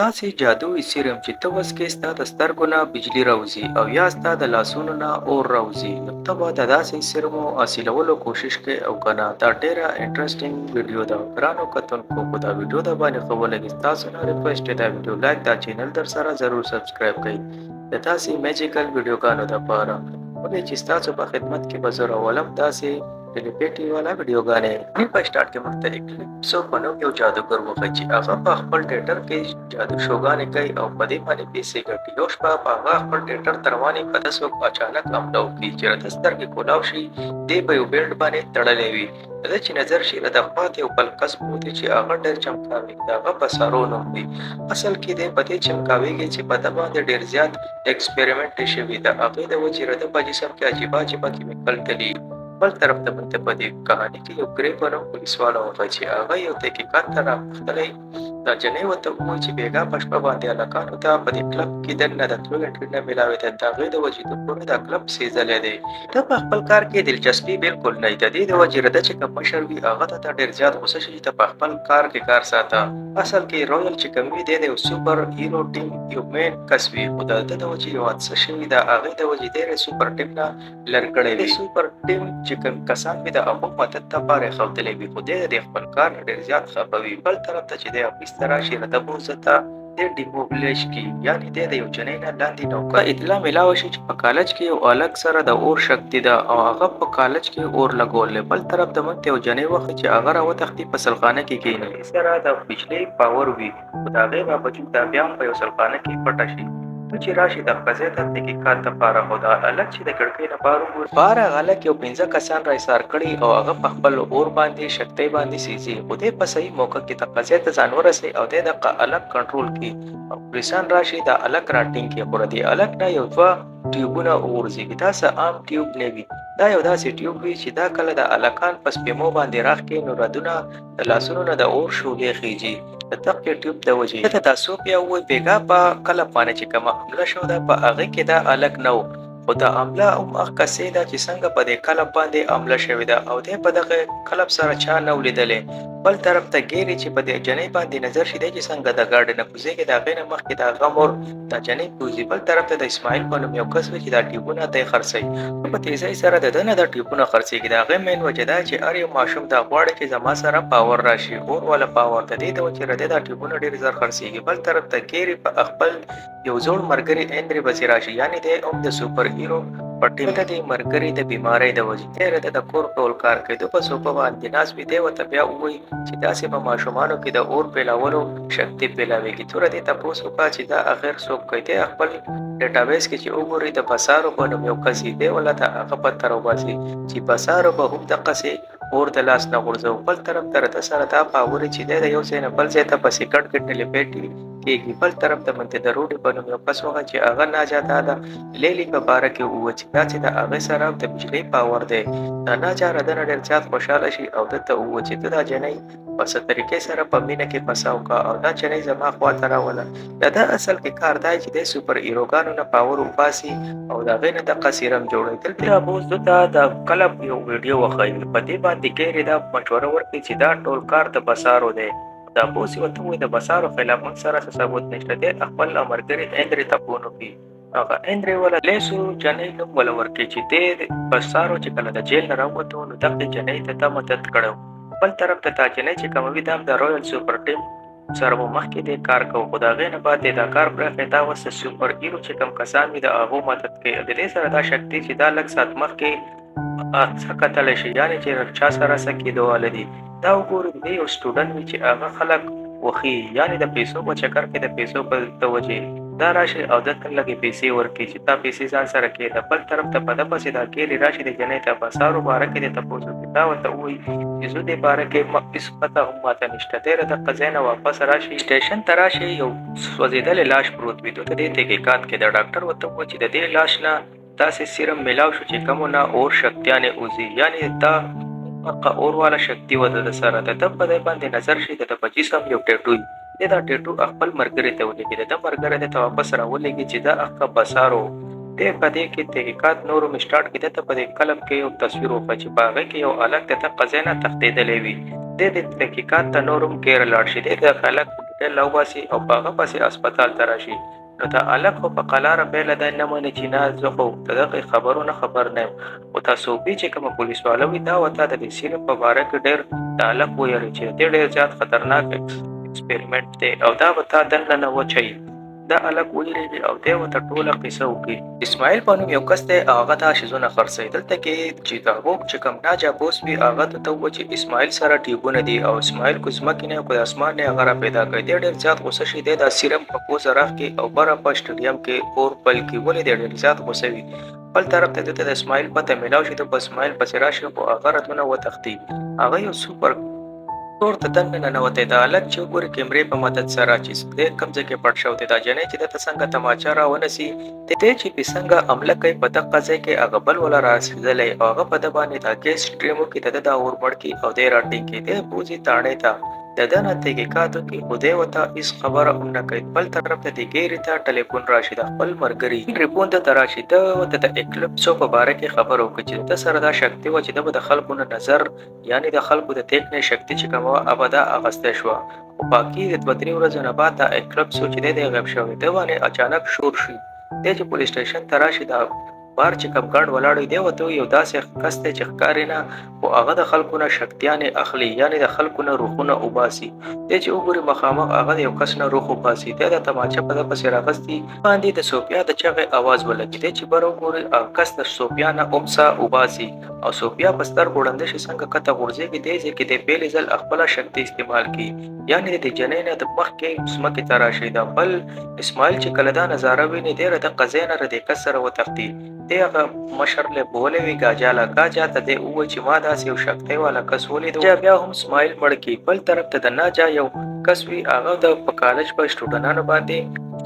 داسې جادويي سیرم چې ته وڅکې ستا د سترګو نه بجلي راوځي او یا ستا د لاسونو نه اور راوځي نو ته به د داسې سیرمو حاصلولو کوشش کوې او که نه؟ دا ډیره انټرسټینګ ویډیو ده ګرانو کتونکو که دا ویډیو در باندې ښه ولګي ستاسو نه ریکویسټ دی دا ویډیو لایک دا چینل درسره ضرور سبسکرایب کړئ د داسې میجیکل ویډیوګانو دپاره ولې چې ستاسو په خدمت کې به زه راولم داسې ټیلیپیټي والا ویډیوګانې. نی په سټارټ کې موږ ته اکلیپسو په نوم یو جادوګر وښيي چې هغه په خپل ټیټر کې جادو شوګانې کوي او په دې باندې پیسې ګټي. یو شپه په هغه خپل ټیټر ته روان وي په ده څوک اچانک حمله وکړي چې د ده سترګې کولاو شي دی په یو بیلټ باندې تړلی وي د ده چې نظر شي د ده خوا ته یو بل کس پروت وي چې هغه ډېر چمکاوي د هغه بسارو نوم وي. اصل کې دی په دې چمکاویږي چې په ده باندې ډېر زیات اکسپریمنټ شوي د هغې د وجې د ده په جسم کې عجیبه عجیبه کیمیکل تلي. بل طرف ته مونږ ته په دې کهاني کې یو ګرې په نوم پولیسواله وښيي چې هغه یو تحقیقات ته راغوښتلی. دا جنۍ ورته ووایي چې بېګا په شپه باندې هلکانو ته په دې کلب کې دننه د تلو انټري نه ملاوېده، د هغې د وجې ده پوره دا کلب سېځلی دی. ده په خپل کار کې دلچسپي بلکل نه وي، د دې د وجې رده چې کوم مشر وي هغه ته ته ډېر زیات غوسه شي چې ته په خپل کار کې کار ساته. اصل کې رویل چې کوم وي دی د یو سوپر هیرو ټیم یو مین کس وي خو د ده د وجې یو حادثه شوي د هغې د وجې دی د سوپر ټیم نه لر کړی وي. د سوپر ټیم چې کوم کسان وي د هغو مدد لپاره یې ښودلی وي خو دی د دې خپل کار نه ډېر زیات خفه وي. بل طرف ته چې دی افیس ته راشي نو د بوزه ته دی ډیموبلیش کړي یعنې دی د یو جنۍ نه لاندې نوکر. اطلاع ملاوه شي چې په کالج کې یو هلک سره د اور شکتي ده او هغه په کالج کې اور لګولی. بل طرف ته موږ ته یو جنۍ وښيي چې هغه راوتښتي په سلخانه کې کیني. سره د بجلۍ پاور وي خو د هغې باوجود دا بیا هم په یو سلخانه کې پټه شي. ته چې راشي د قضې ته تحقیقات دپاره خو دا هلک چې د کړکۍ نه بهر وګوري. بهر هغه هلک یو پنځه کسان را ایسار کړي او هغه په خپل اور باندې شکتۍ باندې سیزي خو دی په صحیح موقع کې د قضې ته ځان ورسوي او دی دقه هلک کنټرول کړي او پولیسان راشي دا هلک را ټینګ کړي خو د دې هلک نه یو دوه ټیوبونه وغورځیږي دا څه عام ټیوب نه وي دا یو داسې ټیوب وي چې دا کله د هلکان په سپیمو باندې راښکې نو ردونه د لاسونو نه د اور شعلې خېژي د دقې ټیوب د وجې. ته دا څو بیا ووایي بېګا په کلب باندې چې کومه حمله شوه ده په هغې کې دا هلک نه و خو دا حمله هم هغسې ده چې څنګه په دې کلب باندې حمله شوې ده او دی په دغه کلب سره چا نه و لیدلی. بل طرف ته ګېري چې په دې جنۍ باندې نظر شي دی چې څنګه د ګاډي نه کوزېږي د هغې نه مخکې د هغه مور دا جنۍ بوځي. بل طرف ته د اسماعیل په نوم یو کس وي چې دا ټیوبونه دی خرڅوي. نو په تیزۍ سره د ده نه دا ټیوبونه خرڅیږي. د هغې مین وجه دا چې هر یو ماشوم دا غواړي چې زما سره پاور راشي، اور والا پاور. د دې د وجې رده دا ټیوبونه ډیر زر خرڅیږي. بل طرف ته کیري په خپل یو زوړ مرګري اندري پسې راشي، یعنې دی هم د سوپر هیرو په ټیم کې. د مرګري د بیمارۍ د وجې دی رده د کور ټول کار کوي. ده په صوفه باندې ناست وي. دی ورته بیا ووایي چې داسې په ماشومانو کې د اور پیلاولو شکتي پیلاویږي. توره دې تپوس وکړه چې دا اخر څوک کوي. دی خپل ډیټابیس کې چې وګوري د بسارو په نوم یو کس دی ولا ته هغه پته راوباسي چې بسارو به هم دقسې اور د لاس نه غورځوو. بل طرف ته رده سره دا باوري چې دی د یو ځای نه بل ځای ته په سیکنډ کې ټیلیپیټي کیږي. بل طرف ته منته د روډي په نوم یو کس وغه چې هغه ناجا دا د لیلی په باره کې ووه چې دا چې د هغې سره د بجلۍ پاور دی. دا ناجا رده نه ډېر زیات خوشحاله شي او ده ته ووه چې ته دا جنۍ په څه طریقې سره په مینه کې پساو کا او دا جنۍ زما خوا ته راوله. د ده اصل کې کار دا چې دی سوپر هیروګانو نه پاور وباسي او د هغې نه دقه سیرم جوړوي. دلته بوس ده ته د کلب یو ویډیو وښيي. په دې باندې ګیري دا مشوره ورکړي چې دا ټول کار د بسارو دی. دا بوس یې ورته وویل د بسارو خلاف موږ سره څه ثبوت نشته. دی خپل ملګري اندري ته فون وکړي. هغه اندري ولا لیسو جنۍ نوم ولا ورکړي چې دی بسارو چې کله د جیل نه راووتو نو دغې جنۍ ته ده مدد کړی و. بل طرف ته دا جنۍ چې کومه وي دا هم د رویل سوپر ټیم سره مو مخکې دی کار کوو خو د هغې نه بعد دی دا کار پرېښی دا اوس د سوپر هیرو چې کوم کسان وي د هغو مدد کوي او د دې سره دا شک دی چې دا لږ ساعت مخکې څه کتلی شي یعنې چې چا سره څه کېدو واله دي. دا وګورئ د دې یو سټوډنټ وي چې هغه خلک وښي یعنې د پیسو په چکر کې د پیسو په د وجې دا راشي او ده ته لږې پیسې ورکړي چې تا پیسې ځان سره کېږده. بل طرف ته په ده پسې دا کیلي راشي د جنۍ ته په سارو باره کې د تپوس وکړي دا ورته ووایي چې زه دې باره کې هیڅ پته هم ماته نشته. دی له دقه ځای نه واپس راشي سټیشن ته راشي یو سوځېدلی لاش پروت وي دوی ته دې تحقیقات کې د ډاکټر ورته ووایي چې د دې لاش نه داسې سیرم ملاو شو چې کومو نه اور شکتیانې اوځي یعنې دا حقه اور والا شکتي وه د ده سره د ده په دی باندې نظر شي د ده په جسم یو ټیټو وي دی دا ټیټو خپل مرګري ته ولیږي د ده مرګری ده ته واپس راولیږي چې دا حقه بسارو دی په دې کې تحقیقات نور هم سټارټ کړي ده ته په دې کلب کې یو تصویر وښه چې په هغه کې یو هلک د دقه ځای نه تښتېدلی وي دی دې تحقیقات ته نور هم ګیر لاړ شي دی د هلک. هاسپټل له وباسي او په هغه پسې هسپتال ته راشي. نو دا هلک خو په قلاره پیله دا نه مني چې نه، زه خو د دغې خبرو نه خبر نه یم. خو دا صوبې چې کومه پولیس واله وي، دا ورته د دې سیرم په باره کې ډېر د هلک ویلي چې دې ډېر زیات خطرناک ایکسپریمنټ دی او دا به تا دننه نه وچوي. دا هلک ویریږي او دی ورته ټوله قصه وکړي. اسماعیل په نوم یو کس دی او هغه دا شیزونه خرڅوي. دلته کې چې د هغو چې کوم ناجا بوس وي، هغه ته ووایي چې اسماعیل سره ټیوبونه دي او اسماعیل کو ځمکې نه کو د اسمان نه هغه را پیدا کوي. دی ډېر زیات غوسه شي. دی دا سیرم په پوزه راښکي او بره په سټډیم کې اور بل کړي. ولې دی ډېر زیات غوسه وي. بل طرف ته ده ته د اسماعیل پته میلاو شي. ده په اسماعیل پسې راشي خو هغه ردونه وتښتي. هغه یو سوپر کور ته دننه ننوتی. دا هلک چې وګوري کیمرې په مدد سره چې دی کوم ځای کې پټ شوی دی، دا جنۍ چې ده ته څنګه تماچه راونسي، دی چې پې څنګه حمله کوي، په دقه ځای کې هغه بل ولا رارسېدلی او هغه په ده باندې دا ګیس سټریم وکړي، د ده دا اور مړ کړي او دی راټینګ کړي. دی بوځي تاڼې ته، د ده نه تحقیقات وکړي خو دی ورته هیڅ خبره هم نه کوي. بل طرف ته دې ګیري ته ټلیفون راشي، د خپل ملګري ټلیفون ده ته راشي. ده ورته د اکلپسو په باره کې خبره وکړي چې د ده سره دا شکتي وه چې ده به د خلکو نه نظر، یعنی د خلکو د تیکنې شکتي چې کومه وه ابدا اغستی شوه. خو باقي د دوه درې ورځو نه بعد دا اکلپسو چې دی غیب شوی. ده باندې اچانک شور شي. دی چې پولیس سټیشن ته راشي، دا بار چې کوم ګارډ ولاړ وي، دی ورته یو داسې کس دی چې ښکاري نه خو هغه د خلکو نه شکتیانې اخلي، یعنی د خلکو نه روحونه وباسي. دی چې وګوري مخامخ هغه د یو کس نه روح وباسي. دی د تماچه په ده پسې راغستي باندې د سوفیا د چغې اواز ولګي. دی چې بره وګوري هغه کس د سوفیا نه اومسا وباسي او سوفیا په سترګو ړنده شي، څنګه کته غورځېږي. دی ځای کې دی پهلې ځل خپله شکتي استعمال کړي، یعنی د دې جنۍ نه د مخکې ځمکې ته راشي. دا بل اسماعیل چې کله دا نظاره ویني، دی له دقه ځای نه له دې کس سره وتښتي. دی هغه مشر له بولی وي ګاجا له ګاجا ته دی ووایي چې ما داسې یو شکتۍ والا کس ولیدو. بیا هم اسماعیل مړ کړي. بل طرف ته د ناجا یو کس وي، هغه د په کالج په سټوډنانو باندې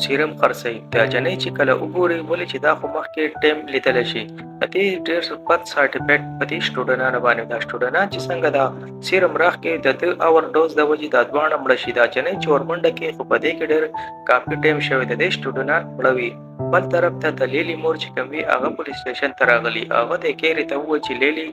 سیرم خرڅوي. دا جنۍ چې کله وګوري، ولې چې دا خو مخکې ټیم لیدلی شي، د دې ډېر بد سایډ افیکټ په دې سټوډنانو باندې. دا سټوډنان چې څنګه دا سیرم راښکي، د ده اور ډوز د وجې دا دواړه مړه شي. دا جنۍ چې ورمنډه کړي خو په دې کې ډېر کافي ټایم شوی، د دې سټوډنان مړه وي. بل طرف ته د لیلی مور چې کوم وي، هغه پولیس سټیشن ته راغلي. هغه د کیري ته وویل چې لیلی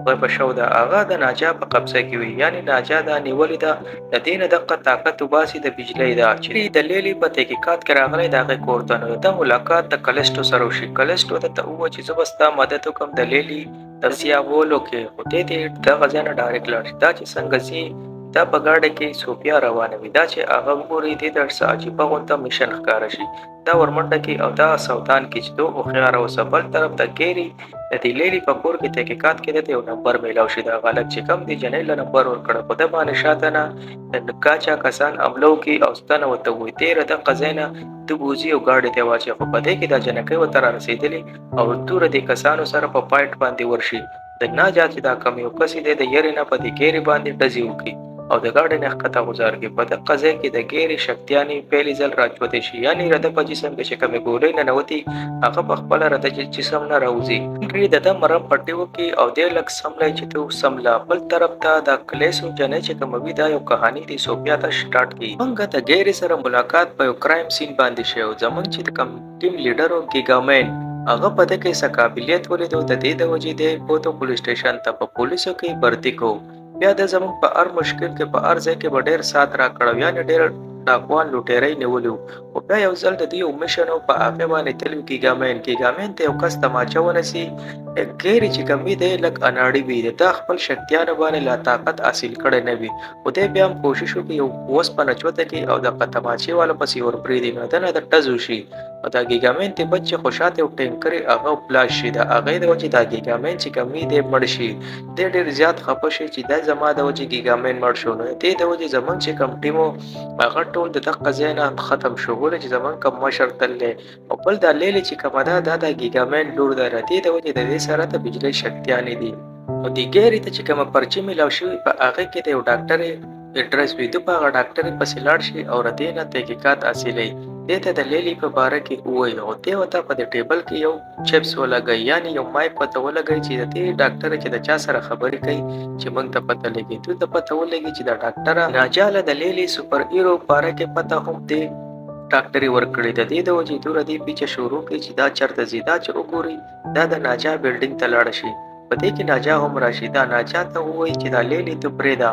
غیبه شو ده. هغه د ناجا په قبضه کې وي، یعنی ناجا دا نیولې ده، د دې نه دقه طاقت وباسي د بجلۍ ده چې د لیلی په تحقیقات کې راغلی د هغې کور ته. نو د ملاقات د کلسټو سره وشي. کلسټو ته وویل چې زه به ستا مدد وکړم د لیلی د سیاولو کې، خو دې دې دغه ځای نه ډایرکټ لاړ شي. دا چې څنګه ځي، دا په ګاډۍ کې سوفیا روانه وي. دا چې هغه وګوري، دې ته څه عجیبه غونته مشن ښکاره شي. دا ورمنډه کې او دا سودان کې چې دو هوښیار اوسه. بل طرف ته کیری د دې لیلی په کور کې تحقیقات کې ده یو نمبر میلاو شي. دا غلط چې کم دی جنۍ له نمبر ورکړه، خو ده باندې شاته نه د کاچا کسان حمله وکړي او ستنه ورته ووایي تېره دقه ځای نه ده بوځي او ګاډي ته یې واچوي. خو په دې کې دا جنکۍ ورته رارسېدلې او توره دې کسانو سره په فایټ باندې ورشي. د ناجا چې دا کم یو کس دی، د یرې نه په دې ګیرې باندې ډزې وکړي او د ګاډي نه ښکته غوځار کړي. په دقه ځای کې د ګیرې شکتیانې پهلې ځل راچوتې شي، یعنی رده په جسم کې چې کومې ګولۍ ننوتي، هغه په خپله رده جسم نه راوځي. هنري د ده مرم پټي وکړي او دی لږ سملی چې ته سمله. بل طرف ته د کلیسو جنۍ چې کومه وي، دا یو کهاني دی سوفیا ته سټارټ کړي. مونږ د ګیرې سره ملاقات په یو کرایم سین باندې شوی او زمونږ چې کوم ټیم لیډر و ګیګامین، هغه په ده کې څه قابلیت ولیدو. د دې د وجې دی بوتو پولیس سټیشن ته په پولیسو کې برتي کو. بیا د زمونږ په هر مشکل کې په هر ځای کې به ډېر سات راکړو، یعنی ډېر ډاکوان لوټېرۍ نیولي وو. خو بیا یو ځل د دې یو مشن و، په هغې باندې تللی و ګیګامین. ګیګامین ته یو کس تماچه ونسي. ګیري چې کوم وي، دی لږ اناړي وي، د ده خپل شکتیانو باندې لا طاقت حاصل کړی نه وي، خو دی بیا هم کوشش وکړي یو وسپنه چوته کړي او د تماچې والا پسې ورپرېږدي، نو دنه د ډز وشي او دا ګیګامین ته بچ شي، خو شاته یو ټینکري هغه پلاش شي. د هغې د وجې دا ګیګامین چې کوم وي، دی مړ شي. دی ډېر زیات خفه شي چې دا زما د وجې ګیګامین مړ شو، نو د دې د وجې زمونږ چې کوم ټیم و هغه ټول د دقه ځای نه ختم شو، ولې چې زمونږ کوم مشر تللی. او بل دا لیلی چې کومه ده، دا د ګیګامین لور ده، د دې د وجې د دې سره د بجلۍ شکتیانې دي. او دې ګیري ته چې کومه پرچې میلاو شوي، په هغې کې د یو ډاکټرې اډرس وي. ده په هغه ډاکټرې پسې لاړ شي او له دې نه تحقیقات حاصلوي. دې ته د لیلی په باره کې ووایي او دې ورته په دې ټیبل کې یو چپس ولګوي، یعنی یو مایک ورته ولګوي چې د دې ډاکټرې چې د چا سره خبرې کوي چې موږ ته پته لګي. دوی ته پته ولګي چې دا ډاکټره ناجاله د لیلی سپر هیرو باره کې پته هم دې ډاکټرې ورکړې. د دې د وجې دوره دې پیچه شروع کړي چې دا چرته ځي. دا چې وګوري دا د ناجا بلډینګ ته لاړه شي. په دې کې ناجا هم راشي. دا ناجا ته ووایي چې دا لیلی ته پرېږده.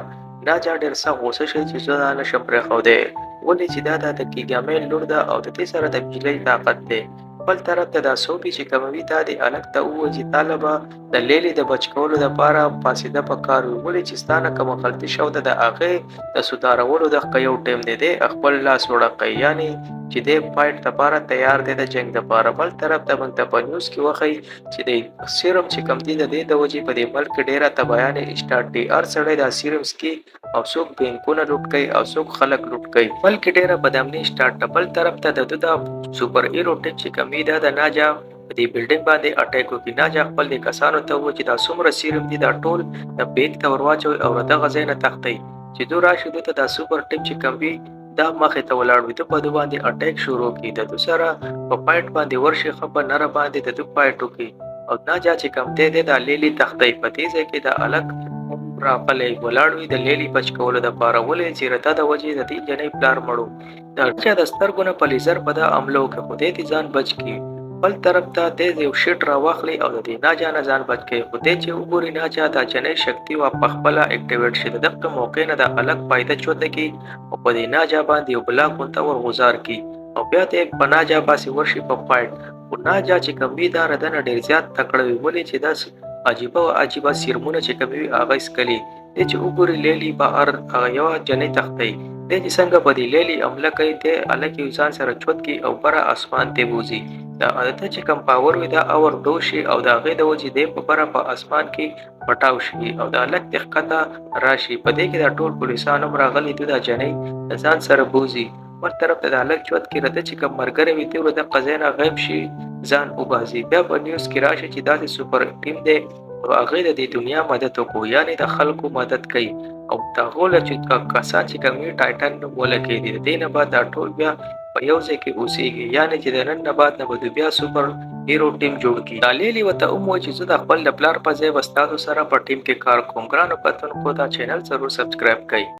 ناجا ډېر سخت غوسه شي چې زه دا نه شم پرېښودی. ولې چې دا د کیګامیل لور ده او د دې سره د بجلۍ طاقت دی. بل طرف ته دا سوبي چې کوموي دا د هلک ته ووایي چې تا له به د لیلې د بچ کولو دپاره پاڅېده په کار وي، ولې چې ستا نه کومه غلطي شوې ده د هغې د سودارولو دغه یو ټیم دی، دی خپل لاس وړقوي، یعنې چې دی فایټ دپاره تیار دی د جنګ دپاره. بل طرف ته موږ ته په نیوز کې وښیي چې د سیرم چې کوم دی د دې د وجې په دې ملک کې ډېره تباهیانې سټارټ دي، هر سړی دا سیرم څکي او څوک بینکونه لوټ کوي او څوک خلک لوټ کوي. ملک کې ډېره بدامني سټارټ ده. بل طرف ته د ده دا سپر هیرو ټیم چې کوم وي دا د ناجا په دې بلډینګ باندې اټیک وکړي. ناجا خپل دې کسانو ته ووایي چې دا څومره سیرم دي دا ټول د بینک ته ورواچوي او له دغه ځای نه تښتئ. چې دوی راشي دوی ته دا سپر ټیم چې کوم وي دا مخې ته ولاړ وي، ده په ده باندې اټیک شروع کړي، د ده سره په فایټ باندې ورشي، ښه په نره باندې د ده فایټ وکړي او ناجا چې کوم دی دی دا لیلي تښتوي. په دې ځای کې دا هلک هم راغلی ولاړ وي د لیلي بچ کولو دپاره، ولې چې رته د وجې د دې نجلۍ پلار مړ و. د چا د سترګو نه په لیزر په ده حمله وکړي خو دی ترې ځان بچ کړي. بل طرف ته دی یو شیټ راواخلي او د دې ناجا نه ځان بچ کړي، خو دی چې وګوري ناجا دا جنۍ شکتي وه پخپله اکټیویټ شي. د دغه موقع نه دا هلک فایده چوته کړي او په دې ناجا باندې یو بلاک غونته ورغوځار کړي او بیا دی په ناجا پسې ورشي په فایټ. خو ناجا چې کوم وي دا ردنه ډېر زیات تکړه وي، ولې چې داسې عجیبه او عجیبه سیرمونه چې کوم وي هغه یې څکلي. دی چې وګوري لیلی به هر هغه یوه جنۍ تښتوي، دی چې څنګه په دې لیلی حمله کوي دی هلک یې ځان سره چوت کړي او بره اسمان ته بوځي. د ده چې کوم پاور وي دا اور ډو شي او د هغې د وجې دی په بره په اسمان کې پټاو شي او د هلک ترې ښکته راشي. په دې کې دا ټول پولیسان هم راغلي، دوی دا جنۍ د ځان سره بوځي. بل طرف ته د هلک ژوند کې رده چې کوم ملګری وي دی ورته قضیې نه غیب شي ځان وباسي. بیا په نیوز کې راشي چې داسې سپر ټیم دی او هغې د دې دنیا مدد وکړو، یعنې د خلکو مدد کوي او د هغو له چې کسان چې کوم وي ټایټن نوم ولګېدي. د دې نه بعد دا ټول بیا په یو ځای کې اوسېږي، یعنې چې د نن نه بعد نه به دوی بیا سپر هیرو ټیم جوړ کړي. دا لیلي ورته هم وویل چې زه د خپل د پلار په ځای به ستاسو سره په ټیم کې کار کوم. ګرانو کتونکو دا چینل ضرور سبسکرایب کړئ.